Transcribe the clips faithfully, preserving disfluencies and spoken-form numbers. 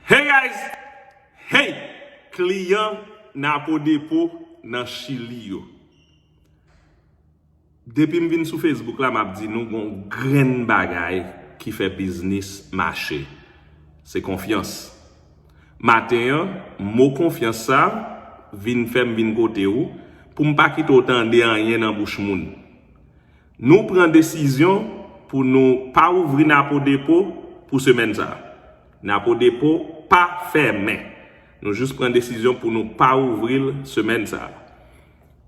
Hey guys! Hey! Kliyan Napo Depo nan Chili yo. Depi m vin sou Facebook la, m ap di nou gon grenn bagay ki fè biznis mache. Se konfyans. Maten an, mo konfyans sa vin fè m vin kote ou pou m pa kite w tande anyen nan bouch moun. Nou pran desizyon pou nou pa ouvri Napo Depo pou semèn sa. Napo Depo pa fèmen. Nou jis pran desizyon pou nou pa ouvri l semèn sa.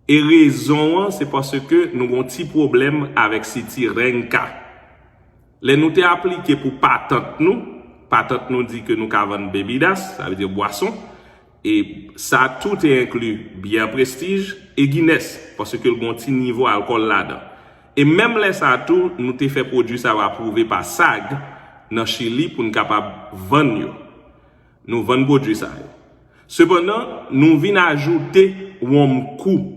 E rezon an, se paske nou gon ti pwoblèm avèk City Renka. Lè nou te aplike pou patant nou, patant nou di ke nou ka vann bebidas, sa vle di bwason, e sa tou te enkli byè Prestige e Guinness, paske l gon ti nivo alkòl ladan. E menm lè sa tou, nou te fè pwodui sa yo apwouve pa SAG nan Chili pou n kapab vann yo. Nou vann pwodui sa yo. Sepandan, nou vin ajoute wonm kou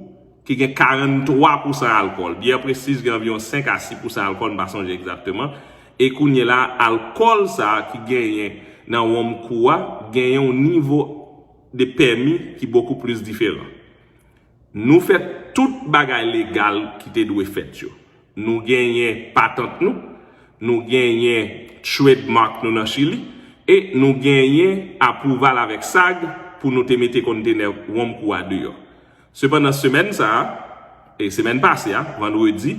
ki gen karannntwa pousan alkòl. Byè Prestige gen anviwon senk a sis pousan alkòl, m pa sonje egzakteman. E kounye la, alkòl sa a ki genyen nan wonm kou a genyen yon nivo de pèmi ki bokou plis diferan. Nou fè tout bagay legal ki te dwe fèt yo. Nou genyen patant nou, nou genyen trademark nou nan Chili, e nou genyen apwouval avèk SAG pou nou te mete kontenè wonm kou a deyò. Sepandan, semèn sa a, e semèn pase a, vandredi,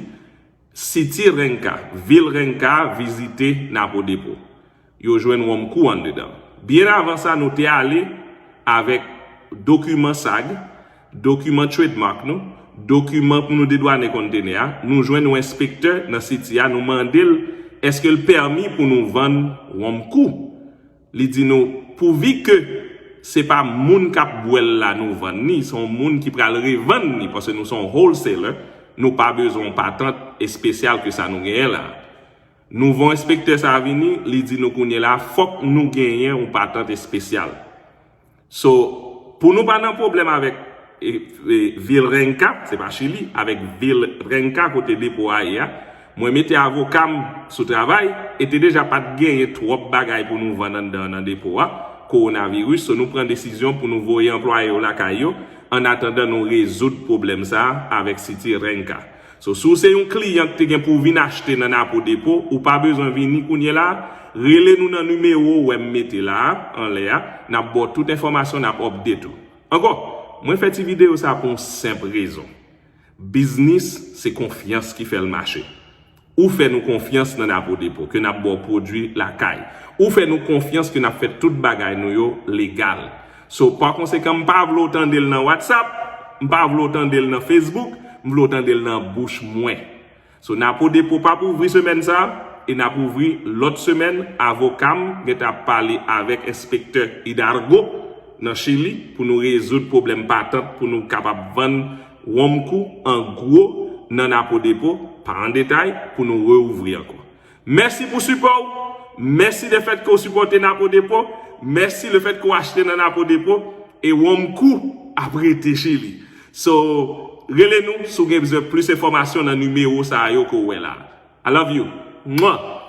City Renka, vil Renka vizite Napo Depo. Yo jwenn wonm kou anndedan. Byen avan sa, nou te ale avèk dokiman SAG, dokiman trademark nou, dokiman pou nou dedwanen kontenè a. Nou jwenn yon enspektè nan City a, nou mande l èske l pèmi pou nou vann wonm kou. Li di nou, pouvi ke se pa moun k ap bwè l la nou vann ni, se yon moun ki pral revann ni, paske nou se yon wholesaler, nou pa bezwen yon patant espesyal ke sa nou genyen la. Nouvo enspektè sa a vini, li di nou kounye la, fòk nou genyen yon patant espesyal. So, pou nou pa nan pwoblèm avèk e, e, vil Renka, se pa Chili, avèk vil Renka kote depo a ye a, mwen mete avoka m sou travay, e te deja pa t genyen twòp bagay pou nou vann anndan nan depo a, kowonaviris, so nou pran desizyon pou nou voye anplwaye yo lakay yo, annatandan nou rezoud pwoblèm sa a avèk City Renka. So, si w se yon kliyan ki te gen pou w vin achte nan Napo Depo, ou pa bezwen vini kounye la, rele nou nan nimewo ou wè m mete la a, anlè a, n ap ba w tout enfòmasyon, n ap update ou. Ankò, mwen fè ti videyo sa a pou yon senp rezon. Biznis, se konfyans ki fè l mache. Ou fè nou konfyans nan Napo Depo, ke n ap ba w pwodui lakay. Ou fè nou konfyans ke n ap fè tout bagay nou yo legal. So, pa konsekan, m pa vle w tande l nan WhatsApp, m pa vle w tande l nan Facebook, m vle w tande l nan bouch mwen. So, Napo Depo p ap ouvri semèn sa a, e n ap ouvri lòt semèn. Avoka m gentan ap pale avèk enspektè Hidalgo nan Chili pou nou rezoud pwoblèm patant, pou nou kapab vann wonm kou an gwo nan Napo Depo, pa an detay, pou nou reouvri ankò. Mèsi pou sipò w. Mèsi lefètke w sipòte Napo Depo. Mèsi lefètke w achte nan Napo Depo. E wonm kou ap rete Chili. So, rele nou si w gen bezwen plis enfòmasyon nan nimewo sa yo ke w wè la. I love you. Mwa!